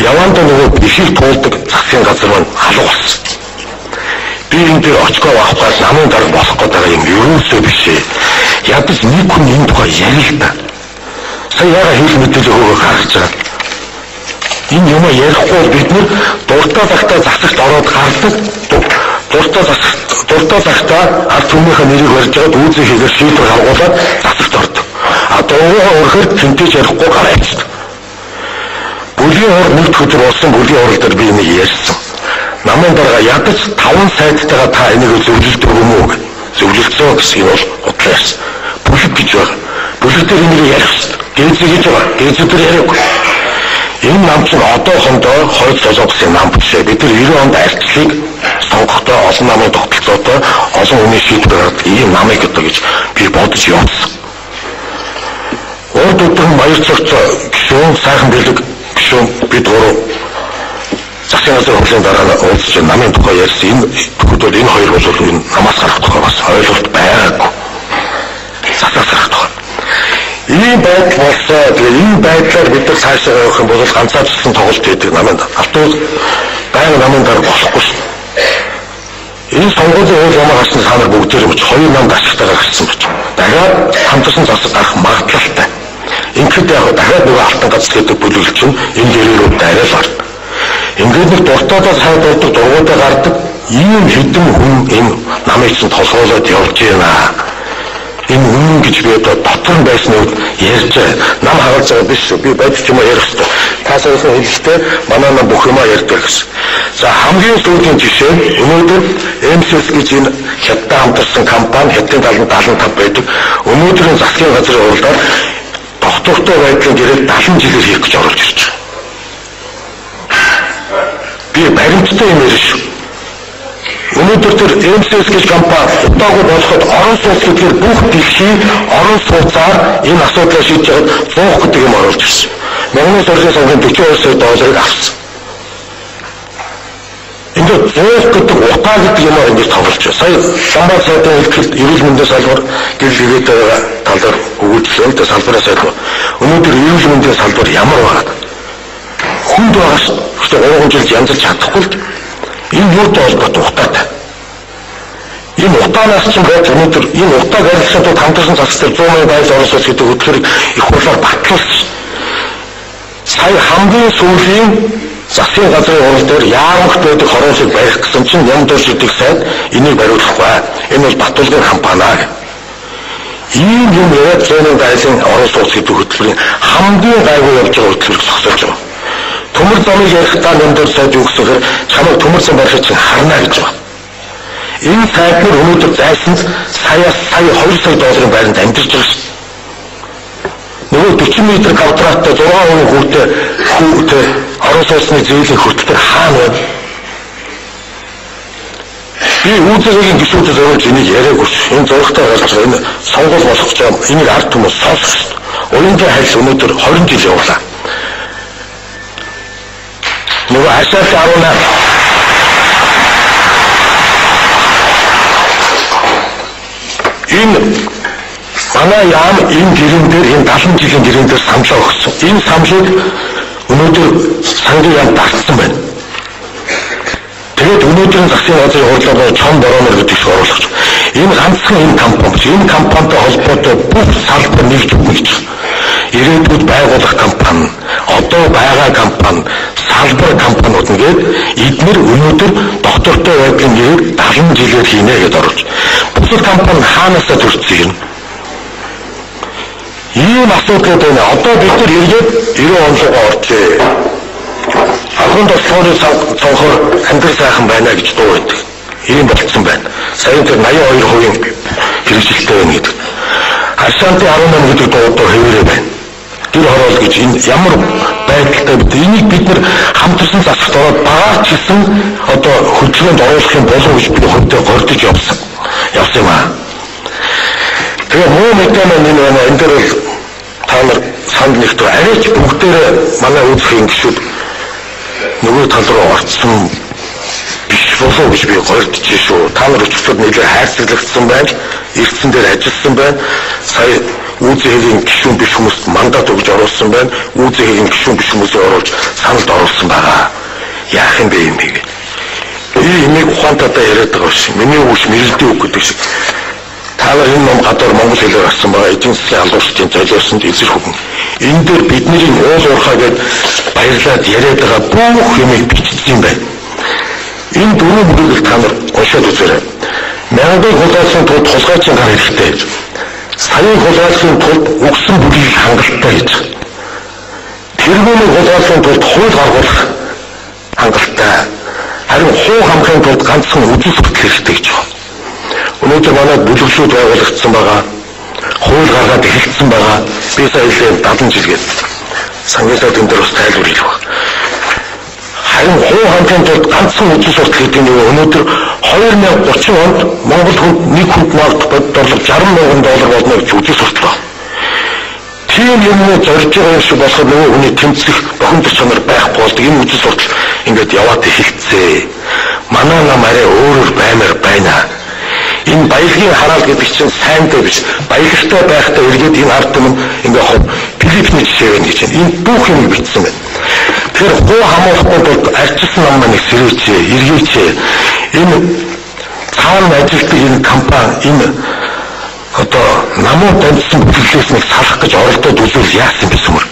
Явандаа нөгөө бишийг туулдаг засгийн газар маань халуу болсон. Би энэ дээр очкоо авах гал намын дарга болох гээд байгаа юм ерөөсөө биш ээ. Ядаж нэг хүн энэ тухай ярил л та. Сая яга хэл мэдээлэл хөөгөө гаргаж байгаа. Энэ юм ярихгүй бид нэр дуртай цагтаа засагт ороод гардаг. Дуртай цагтаа ард түмнийхээ нэрийг барьж байгаад үүзээ хийгээр шийдвэр гаргуулад засагт ордог. А дуугаа өрөхөр тэнтэж ярихгүй гараа явчихдаг. Бүлгийн хурал нэгд өдөр болсон бүлгийн хурал дээр би энийг ярьсан. Намын дарга ядаж 5 сайдтайгаа та энийг зөвлөлдөг юм уу гэх. Зөвлөлдсөн гэсэн юм бол худлаа ярьсан. Бүлэг гэж байгаа. Бүлэг дээр энийг ярих хэрэгтэй. Дээдсээ гэж байгаа. Дээдсээ дээр яриаггүй. Энэ нам чинь одоохондоо хойд солонгосын нам биш ээ. Бид нар 90 онд арчлыг сонгохдоо олон намын тогтолцоотой олон хүний шийдвэр гаргадаг ийм намыг одоо гэж би бодож явсан. Урд өдөр баяр цогц гишүүн сайхан бэлэг гишүүн бид гурав засгийн газрын хурлын дараа уулзч намын тухай ярьсан. Энэ тохиолдолд энэ хоёр бол энэ намаас гарах тухай бас ойлголт байгаагүй. Засаас гарах тухай. Ийм байдал болсоо. Тэгээ ийм байдлаар бид нар цаашаа явах юм бол ганцаардсан тоглолт хийдэг намын алтуул байнга намын дарга болохгүй шүү. Энэ сонгуулийн хууль ямаа гарсан та нар бүгдээр юм чи хоёр намд ашигтайгаар гарсан байж. Дахиад хамтарсан засаг гарах магадлалтай. Ингээд яг дахиад нөгөө алтан газар гэдэг бүлэглэл чинь энэ гэрээрүүд арай л орно. Ингээд нэг дуртайдаа сайд дурдаг, дургуудаа гардаг ийм хэдэн хүн энэ намыг чинь толгойлоод явж байна. Энэ үнэн гэж би одоо дотор нь байсан үед ярьж байгаа. Нам хагалж байгаа биш шүү. Би бодит юм ярих хэрэгтэй. Та саяхан хэлэхдээ манай нам бүх юмаа ярьдаг гэсэн. За хамгийн сүүлийн жишээ өнөөдөр MCS гэж энэ хятад хамтарсан компани хятадын талд 75 байдаг. Өнөөдрийн засгийн газрын хурлаар тогтвортой байдлын гэрээ 70 жилээр хийх гэж оруулж ирж байгаа. Би баримттай юм ярина шүү. Өнөөдөр тэр MCS гэж компани удаагүй болоход орон сууц гэдгээр бүх дэлхийн орон сууцаар энэ асуудлаа шийдэж байхад 100 гэдэг юм оруулж ирсэн. Монголын сургуулийн сангийн 42 сая долларыг авсан. Ингээд 100 гэдэг утаа гэдэг юмар ингэж тоглож байна. Сая Ламбаа сайдын хэлэхэд эрүүл мэндийн салбар гэрэл хэрэгтэй байгаа талаар өгүүлжлээ л дээ салбараас сайд. Өнөөдөр эрүүл мэндийн салбар ямар байгаад хүнд байгаа шүү. Гэхдээ 3 жил янзалж чадахгүй л. Энэ юутай холбоотой утаатай. Энэ утаанаас чинь байж өнөөдөр энэ утааг арилгахын тулд хамтарсан засаг дээр 100 мянган айл орон сууц гэдэг хөтөлбөрийг их хурлаар батлуулсан. Сая хамгийн сүүлийн засгийн газрын хурал дээр яамагт байдаг хороосыг барих гэсэн чинь Нямдуур шидэг сайд энийг бариулахгүй. Энэ бол Батулгын компани гэх. Ийм юм яриад 100 мянган айлын орон сууц гэдэг хөтөлбөрийн хамгийн гайгүй явж байгаа хөтөлбөрийг зогсоож байгаа. Төмөр замыг ярихдаа Нямдуур сайд юу гэсэн хэрэг чамайг төмөр зам барихыг чинь харна гэж байна. Энэ сайд нар өнөөдөр зайсан саяас сая 2 сая долларын байранд амьдарч байгаа шүү. Нөгөө 40 м квадраттай 6% хүүтэй орон сууцны зээлийн хөтөлбөр хаана байна? Би үүсгэгийн гишүүдэд зориулж энийг яриаггүй шүү. Энэ зурагтай гарч байгаа энэ сонгуул болох гэж байгаа. Энийг ард түмэн сонсох шүү. Уянгийн хайлт өнөөдөр 20 жил явлаа. Нөгөө хашаалын 18 энэ манай яам энэ гэрэн дээр энэ 70 жилийн гэрэн дээр самлаа өгсөн. Энэ самлыг өнөөдөр сангийн яам дартсан байна. Тэгээд өнөөдрийн засгийн газрын хурлаар чон бороонор гэдэг шиг оруулах. Энэ ганцхан энэ компани биш. Энэ компанитай холбоотой бүх салбар нэгж өгнө гэж. Ирээдүйд байгуулах компани, одоо байгаа компани, салбар компаниуд нэгээд эднэр өнөөдөр доктортой байдлын гэрээг 70 жилээр хийнэ гэдээ оруулж. Бусад компани хаанаасаа төрсөн юм. Ийм асуудлууд байна. Одоо бид нар эргээд 90 он руугаа оржээ. Ахын тослогын цонхоор амьдрал сайхан байна гэж дуу байдаг. Ийм болцсон байна. Саяын тэр 82% хэрэгжилтэй байна гэдэг. Харшаантай 18 гэдэг дуу одоо хэвээрээ байна. Тэр хороол гэж энэ ямар байдалтай бид энийг бид нар хамтарсан засагт ороод багаар ч гэсэн одоо хөдөлгөөнд оруулах юм болов гэж би хувьдаа гордож явсан. Явсан юм аа. Тэгээ муу мэдээ маань энэ байна. Энэ дээр бол та нар санд нэгтв. Арайч бүгдээрээ манай үүсгэхийн гишүүд нөгөө тал руу орцсон биш болов гэж би гордож шүү. Та нар өчигдөр нэлээд хайрцаглагдсан байна. Эрдсэн дээр ажилласан байна. Сая ҮЗХ-ийн гишүүн биш хүмүүст мандат өгж оруулсан байна. ҮЗХ-ийн гишүүн биш хүмүүсийг оруулж саналд оруулсан байна. компанитаа яриад байгаа биш. Миний үг биш, мэрэлдийн үг гэдэг шиг. Та нар энэ ном гадуур монгол хэлээр гарсан байгаа. Эдийн засгийн алуурчдын золиосонд эзэр хөвгөн. Энэ дээр бидний уул уурхай гээд баярлаад яриад байгаа бүх юмыг бичсэн юм байна. Энэ дөрвөн бүлгийг та нар уншаад үзээрэй. Мянгыг хулгайлахын тулд хулгайчийн гар хэрэгтэй гэж. Саяыг хулгайлахын тулд үгсэн бүлгийг хангалттай гэж. Тэргүүнийг хулгайлахын тулд хууль гаргуулах хангалттай. Харин хуу хамахын тулд ганцхан үзэл суртал хэрэгтэй гэж байна. Өнөөдөр манайд бүлэглүүд байгуулагдсан байгаа. Хууль гаргаад эхэлсэн байгаа. Би сая хэлээ 70 жил гээд. Сангийн сайд энэ дээр бас тайлбар хийх баг. Харин хуу хамахын тулд ганцхан үзэл суртал гэдэг нь өнөөдөр 2030 онд Монгол хүнд нэг хүнд ногдох бодлого 60 мянган доллар болно гэж үзэл суртал байна. Тийм юмнуу зорж байгаа юм шиг болохоор нөгөө хүний тэмцэх бохимдох чанар байхгүй болдог. Энэ үзэл суртал ингээд яваад эхэлцээ. Манай нам арай өөрөөр баймар байна. Энэ баялагын хараал гэдэг чинь сайнтай биш. Баялагтай байхдаа эргээд энэ ард түмэн ингээ хов Филиппний жишээ байна гэж байна. Энэ бүх юмыг бичсэн байна. Тэгэхээр хуу хамуулахгүй тулд арчилсан нам маань сэрээч, эргээч. Энэ цаана ажилладаг энэ компани энэ одоо намуу дамжсан бүлэглээс нэг салах гэж оролдоод үзвэл яасан бэ сүмэр.